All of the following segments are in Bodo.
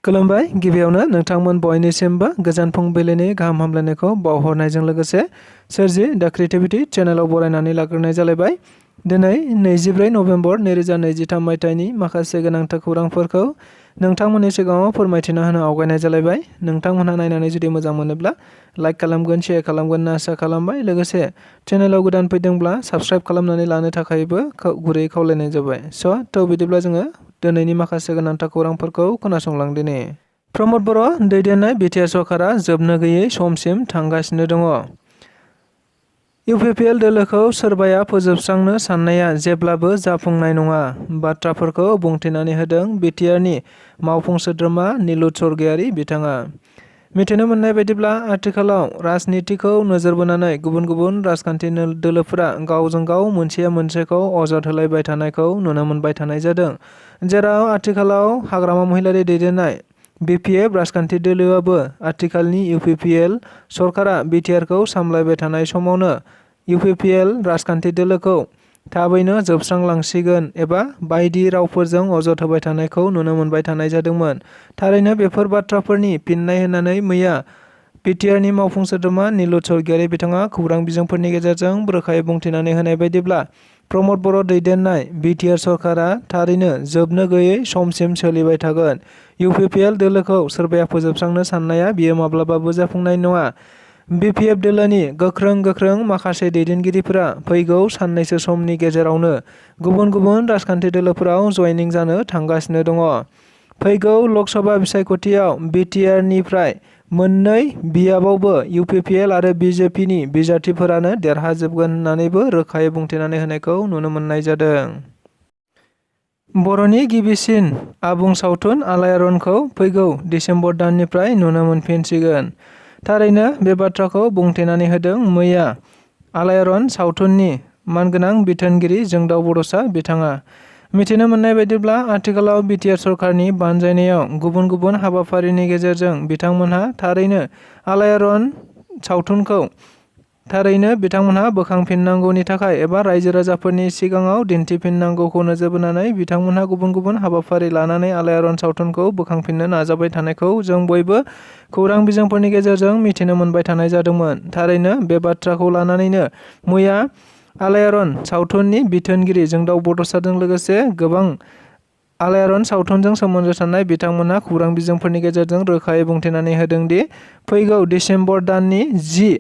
खुलुमबाय गिबियावनो नोंथांमोन बयनिसिमबो गोजोन फुंबिलिनि गाहाम हामलायनायखौ बावहरनायजों लोगोसे सोरजि द क्रिएटिविटी चेनेलाव बरायनानै लाग्रोनाय जालायबाय। दिनै 24 नभेम्बर 2023 मायथाइनि माखासे गोनांथार खौरांफोरखौ नोंथांमोननि सिगाङाव फोरमायथिना होनो आवगायनाय जालायबाय। नोंथांमोनहा नायनानै जुदि मोजां मोनोब्ला लाइक खालामगोन, शेयार खालामगोन होनना आसा खालामबाय। लोगोसे चेनेलाव गोदान फैदोंब्ला साबस्क्राइब खालामनानै लानो थाखायबो गुरै खावलायनाय जाबाय। थ' बिदिब्ला जोङो दिनैनि माखासे गोनांथार खौरांफोरखौ खोनासंलांदिनि। प्रमद बर' दैदेननाय बिटिआर सरकारा जोबनो गैयै समसिम थांगासिनो दङ। इउपिपिएल दोलोखौ सोरबाया फोजोबस्रांनो साननाया जेब्लाबो जाफुंनाय नङा बाथ्राफोरखौ बुंथिनानै होदों बिटिआरनि मावफुं सोद्रोमा नीलुत स्वर्गियारी बिथाङा। मिथिनो मोननाय बायदिब्ला आथिखालाव राजनितिखौ नोजोर बोनानै गुबुन गुबुन राजखान्थि दोलोफोरा गावजों गाव मोनसेया मोनसेखौ अजद होलायबाय थानायखौ नुनो मोनबाय थानाय जादों। जेराव आथिखालाव हाग्रामा महिलारी दैदेननाय बिपिएफ राजखान्थि दोलोआबो आथिखालनि इउपिपिएल सरकारा बिटिआरखौ सामलायबाय थानाय समावनो इउपिपिएल राजखान्थि दोलोखौ थाबैनो जोबस्रांलांसिगोन एबा बायदि रावफोरजों अजद होबाय थानायखौ नुनो मोनबाय थानाय जादोंमोन। थारैनो बेफोर बाथ्राफोरनि फिननाय होनानै मैया बिटिआरनि मावफुं सोद्रोमा नीलुत स्वर्गियारी बिथाङा खौरां बिजोंफोरनि गेजेरजों रोखायै बुंथिनानै होनाय बायदिब्ला प्रमद बर' दैदेननाय बिटिआर सरकारा थारैनो जोबनो गैयै समसिम सोलिबाय थागोन। इउपिपिएल दोलोखौ सोरबाया फोजोबस्रांनो साननाया बियो माब्लाबाबो जाफुंनाय नङा। बिपिएफ दोलोनि गोख्रों माखासे दैदेनगिरिफोरा फैगौ साननैसो समनि गेजेरावनो गुबुन गुबुन राजखान्थि दोलोफोराव जयनिं जानो थांगासिनो दङ। फैगौ लकसभा बिसायख'थियाव बिटिआरनिफ्राय मोननै बियाबावबो इउपिपिएल आरो बिजेपिनि बिजाथिफोरानो देरहाजोबगोन होननानैबो रोखायै बुंथिनानै होनायखौ नुनो मोननाय जादों। बर'नि गिबिसिन आबुं सावथुन आलायारनखौ फैगौ डिसेम्बर दाननिफ्राय नुनो मोनफिनसिगोन। थारैनो बे बाथ्राखौ बुंथिनानै होदों मैया आलायारन सावथुननि मानगोनां बिथोनगिरि जोंदाव बड'सा बिथाङा। मिथिनो मोननाय बायदिब्ला आथिखालाव बिटिआर सरकारनि बानजायनायाव गुबुन गुबुन हाबाफारिनि गेजेरजों बिथांमोनहा थारैनो आलायारन सावथुनखौ थारैनो बिथांमोनहा बोखांफिननांगौनि थाखाय एबा रायजो राजाफोरनि सिगाङाव दिन्थिफिननांगौखौ नोजोर बोनानै बिथांमोनहा गुबुन गुबुन हाबाफारि लानानै आलायारन सावथुनखौ बोखांफिननो नाजाबाय थानायखौ जों बयबो खौरां बिजोंफोरनि गेजेरजों मिथिनो मोनबाय थानाय जादोंमोन। थारैनो बे बाथ्राखौ लानानैनो मैया आलायारन सावथुननि बिथोनगिरि जोंदाव बड'साजों लोगोसे गोबां आलायारन सावथुनजों सोमोन्दो थानाय बिथांमोनहा खौरां बिजोंफोरनि गेजेरजों रोखायै बुंथिनानै होदों दि फैगौ डिसेम्बर दाननि 10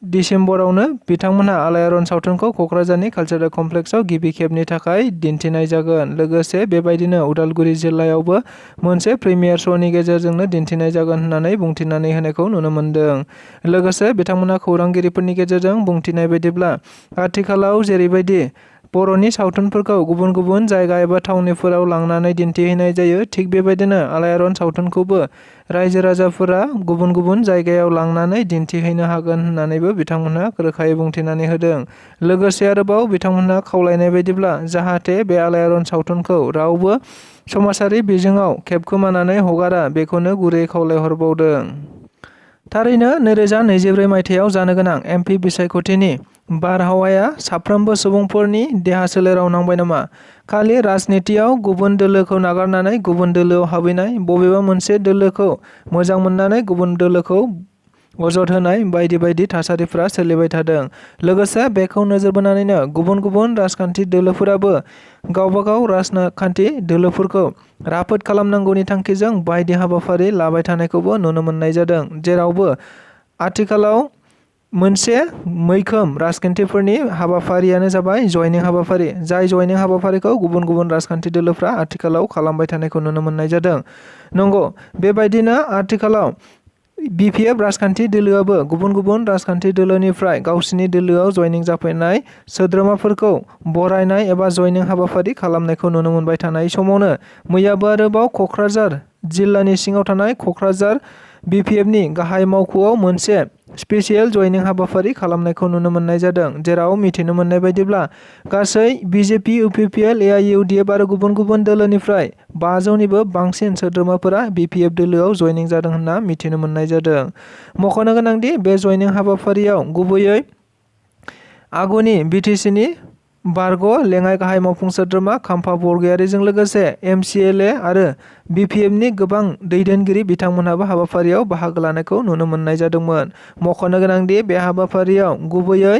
दिसेम्बरावनो बिथांमोनहा आलायारन सावथुनखौ क'क्राझारनि कालचारेल कमप्लेक्सआव गिबि खेबनि थाखाय दिन्थिनाय जागोन। लोगोसे बेबायदिनो उदालगुरि जिल्लायावबो मोनसे प्रिमियार श'नि गेजेरजोंनो दिन्थिनाय जागोन होननानै बुंथिनानै होनायखौ नुनो मोनदों। लोगोसे बिथांमोनहा खौरांगिरिफोरनि गेजेरजों बुंथिनाय बायदिब्ला आथिखालाव जेरैबायदि बर'नि सावथुनफोरखौ गुबुन गुबुन जायगा एबा थावनिफोराव लांनानै दिन्थिहैनाय जायो थिग बेबायदिनो आलायारन सावथुनखौबो रायजो राजाफोरा गुबुन गुबुन जायगायाव लांनानै दिन्थिहैनो हागोन होननानैबो बिथांमोनहा रोखायै बुंथिनानै होदों। लोगोसे आरोबाव बिथांमोनहा खावलायनाय बायदिब्ला जाहाथे बे आलायारन सावथुनखौ रावबो समाजारि बिजोङाव खेबखोमानानै हगारा बेखौनो गुरै खावलायहरबावदों। थारैनो 2024 मायथाइयाव जानो गोनां एमपि बिसायख'थिनि बारहावाया साफ्रोमबो सुबुंफोरनि देहा सोलेराव नांबाय नामा? खालि राजनितियाव गुबुन दोलोखौ नागारनानै गुबुन दोलोआव हाबहैनाय, बबेबा मोनसे दोलोखौ मोजां मोननानै गुबुन दोलोखौ अजद होनाय बायदि बायदि थासारिफोरा सोलिबाय थादों। लोगोसे बेखौ नोजोर बोनानैनो गुबुन गुबुन राजखान्थि दोलोफोराबो गावबागाव राजखान्थि दोलोफोरखौ राफोद खालामनांगौनि थांखिजों बायदि हाबाफारि लाबाय थानायखौबो नुनो मोननाय जादों। जेरावबो आथिखालाव मोनसे मैखोम राजखान्थिफोरनि हाबाफारियानो जाबाय जयनिं हाबाफारि। जाय जयनिं हाबाफारिखौ गुबुन गुबुन राजखान्थि दोलोफ्रा आथिखालाव खालामबाय थानायखौ नुनो मोननाय जादों। नंगौ, बेबायदिनो आथिखालाव बिपिएफ राजखान्थि दोलोआबो गुबुन गुबुन राजखान्थि दोलोनिफ्राय गावसिनि दोलोआव जयनिं जाफैनाय सोद्रोमाफोरखौ बरायनाय एबा जयनिं हाबाफारि खालामनायखौ नुनो मोनबाय थानाय समावनो मैयाबो आरोबाव क'क्राझार जिल्लानि सिङाव थानाय क'क्राझार बिपिएफनि गाहाय मावख'आव मोनसे स्पेसियेल जयनिं हाबाफारि खालामनायखौ नुनो मोननाय जादों। जेराव मिथिनो मोननाय बायदिब्ला गासै बिजेपि, इउपिपिएल, एआइइउडिएफ आरो गुबुन गुबुन दोलोनिफ्राय 500निबो बांसिन सोद्रोमाफोरा बिपिएफ दोलोआव जयनिं जादों होनना मिथिनो मोननाय जादों। मख'नो गोनांदि बे जयनिं हाबाफारियाव गुबैयै आगुनि बिटिसिनि बारग' लेङाइ गाहाय मावफुं सोद्रोमा खाम्फा बरगयारिजों लोगोसे MCLA आरो BPFनि गोबां दैदेनगिरि बिथांमोनहाबो हाबाफारियाव बाहागो लानायखौ नुनो मोननाय जादोंमोन। मख'नो गोनांदि बे हाबाफारियाव गुबैयै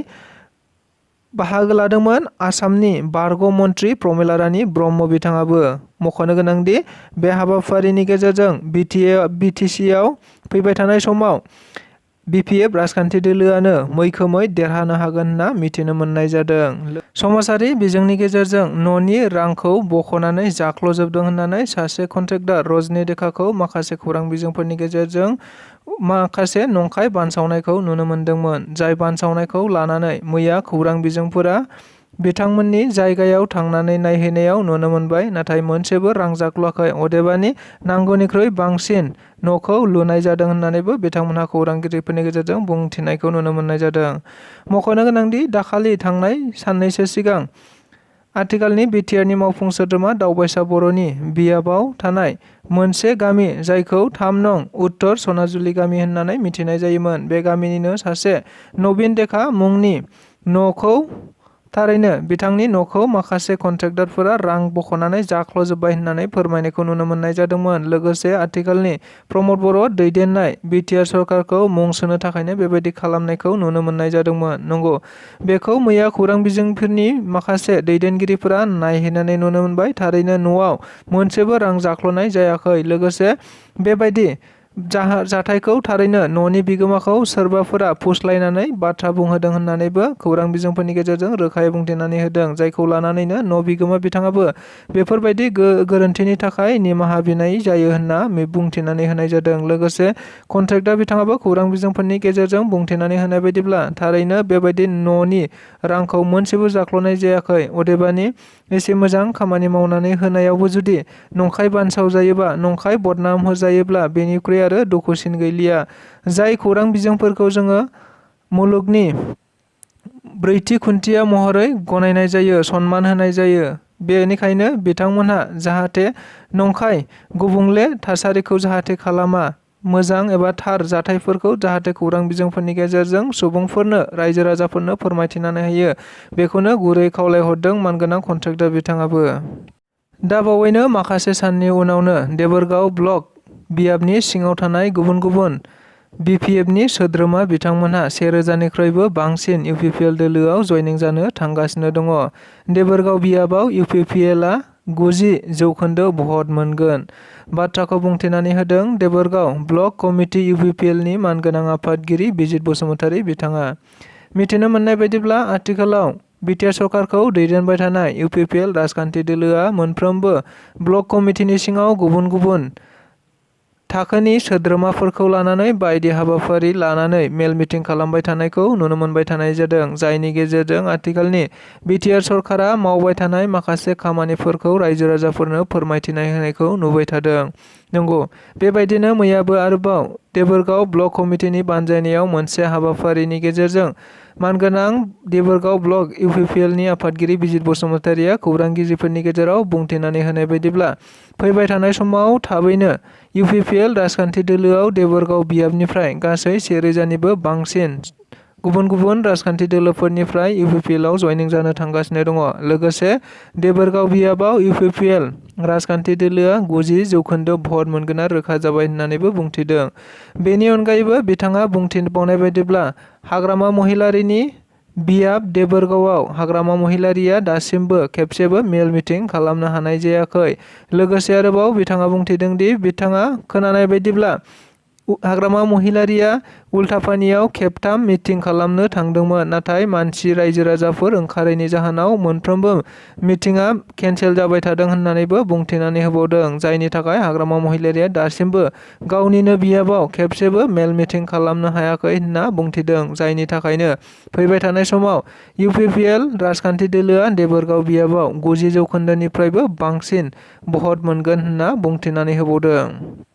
बाहागो लादोंमोन आसामनि बारग' मन्थ्रि प्रमिला रानी ब्रह्म बिथाङाबो। मख'नो गोनांदि बे हाबाफारिनि गेजेरजों BTC-आव फैबाय थानाय समाव BPF राजखान्थि दोलोआनो मैखोमै देरहानो हागोन होनना मिथिनो मोननाय जादों। समाजारि बिजोंनि गेजेरजों न'नि रांखौ बख'नानै जाख्ल'जोबदों होननानै सासे कन्ट्रेक्टर रजनी डेकाखौ माखासे खौरां बिजोंफोरनि गेजेरजों माखासे नंखाय बानसावनायखौ नुनो मोन्दोंमोन। जाय बानसावनायखौ लानानै मैया खौरां बिजोंफोरा बिथांमोननि जायगायाव थांनानै नायहैनायाव नुनो मोनबाय, नाथाय मोनसेबो रां जाख्ल'आखै। अदेबानि नांगौनिख्रुइ बांसिन न'खौ लुनाय जादों होननानैबो बिथांमोनहा खौरांगिरिफोरनि गेजेरजों बुंथिनायखौ नुनो मोननाय जादों। मख'नो गोनांदि दाखालि थांनाय साननैसो सिगां आथिखालनि BTRनि मावफुं सोद्रोमा दावबायसा बर'नि बियाबाव थानाय मोनसे गामि जायखौ 3 नं उत्तर सनाजुली गामि होननानै मिथिनाय जायोमोन, बे गामिनिनो सासे नवीन डेका मुंनि न'खौ थारैनो बिथांनि न'खौ माखासे कन्ट्रेक्टरफोरा रां बख'नानै जाख्ल'जोब्बाय होननानै फोरमायनायखौ नुनो मोननाय जादोंमोन। लोगोसे आथिखालनि प्रमद बर' दैदेननाय BTR सरकारखौ मुं सोनो थाखायनो बेबायदि खालामनायखौ नुनो मोननाय जादोंमोन। नंगौ, बेखौ मैया खौरां बिजोंफोरनि माखासे दैदेनगिरिफोरा नायहैनानै नुनो मोनबाय। थारैनो न'आव मोनसेबो रां जाख्ल'नाय जायाखै। लोगोसे बेबायदि जाथायखौ थारैनो न'नि बिगोमाखौ सोरबाफोरा फुस्लायनानै बाथ्रा बुंहोदों होननानैबो खौरां बिजोंफोरनि गेजेरजों रोखायै बुंथिनानै होदों। जायखौ लानानैनो न' बिगोमा बिथाङाबो बेफोरबायदि गोरोन्थिनि थाखाय निमाहा बिनाय जायो होनना बुंथिनानै होनाय जादों। लोगोसे कन्ट्रेक्टर बिथाङाबो खौरां बिजोंफोरनि गेजेरजों बुंथिनानै होनाय बायदिब्ला थारैनो बेबायदि न'नि रांखौ मोनसेबो जाख्ल'नाय जायाखै। अदेबानि एसे मोजां खामानि मावनानै होनायावबो जुदि नंखाय बानसाव जायोबा, नंखाय बदनाम होजायोब्ला बेनिख्रुइ आरो दुखुसिन गैलिया। जाय खौरां बिजोंफोरखौ जोङो मुलुगनि ब्रैथि खुन्थिया महरै गनायनाय जायो, सनमान होनाय जायो, बेनिखायनो बिथांमोनहा जाहाथे नंखाय गुबुंले थासारिखौ जाहाथे खालामा, मोजां एबा थार जाथायफोरखौ जाहाथे खौरां बिजोंफोरनि गेजेरजों सुबुंफोरनो, रायजो राजाफोरनो फोरमायथिनानै होयो, बेखौनो गुरै खावलायहरदों मानगोनां कन्ट्रेक्टर बिथाङाबो। दाबावैनो माखासे साननि उनावनो देबोरगाव ब्लक बियाबनि सिङाव थानाय गुबुन गुबुन BPFनि सोद्रोमा बिथांमोनहा 1000निख्रुइबो बांसिन UPPL दोलोआव जयनिं जानो थांगासिनो दङ। देबोरगाव बियाबाव UPPLआ 90% भट मोनगोन बाथ्राखौ बुंथिनानै होदों देबोरगाव ब्लक कमिटि UPPLनि मानगोनां आफादगिरि बिजित बसुमतारी बिथाङा। मिथिनो मोननाय बायदिब्ला आथिखालाव BTR सरकारखौ दैदेनबाय थानाय UPPL राजखान्थि दोलोआ मोनफ्रोमबो ब्लक कमिटिनि सिङाव गुबुन गुबुन थाखोनि सोद्रोमाफोरखौ लानानै बायदि हाबाफारि लानानै मेल मिटिं खालामबाय थानायखौ नुनो मोनबाय थानाय जादों। जायनि गेजेरजों आथिखालनि BTR सरकारा मावबाय थानाय माखासे खामानिफोरखौ रायजो राजाफोरनो फोरमायथिनाय होनायखौ नुबाय थादों। नंगौ, बेबायदिनो मैयाबो आरोबाव देबोरगाव ब्लक कमिटिनि बानजायनायाव मोनसे हाबाफारिनि गेजेरजों मानगोनां देबोरगाव ब्लक UPPLनि आफादगिरि बिजित बसुमतारीया खौरांगिरिफोरनि गेजेराव बुंथिनानै होनाय बायदिब्ला फैबाय थानाय समाव थाबैनो UPPL राजखान्थि दोलोआव देबोरगाव बियाबनिफ्राय गासै 1000निबो बांसिन गुबुन गुबुन राजखान्थि दोलोफोरनिफ्राय UPPLआव जयनिं जानो थांगासिनो दङ। लोगोसे देबोरगाव बियाबाव UPPL राजखान्थि दोलोआ 90% भट मोनगोना रोखा जाबाय होननानैबो बुंथिदों। बेनि अनगायैबो बिथाङा बुंथिबावनाय बायदिब्ला हाग्रामा महिलारीनि बियाब देबोरगावआव हाग्रामा महिलारीया दासिमबो खेबसेबो मेल मिटिं खालामनो हानाय जायाखै। लोगोसे आरोबाव बिथाङा बुंथिदों दि बिथाङा खोनानाय बायदिब्ला हाग्रामा महिलारीया उल्थापानियाव खेबथाम मिटिं खालामनो थांदोंमोन, नाथाय मानसि रायजो राजाफोर ओंखारैनि जाहोनाव मोनफ्रोमबो मिटिंआ केन्सेल जाबाय थादों होननानैबो बुंथिनानै होबावदों। जायनि थाखाय हाग्रामा महिलारीया दासिमबो गावनिनो बियाबाव खेबसेबो मेल मिटिं खालामनो हायाखै होनना बुंथिदों। जायनि थाखायनो फैबाय थानाय समाव UPPL राजखान्थि दोलोआ देबोरगाव बियाबाव 90%निफ्रायबो बांसिन भट मोनगोन होनना बुंथिनानै होबावदों।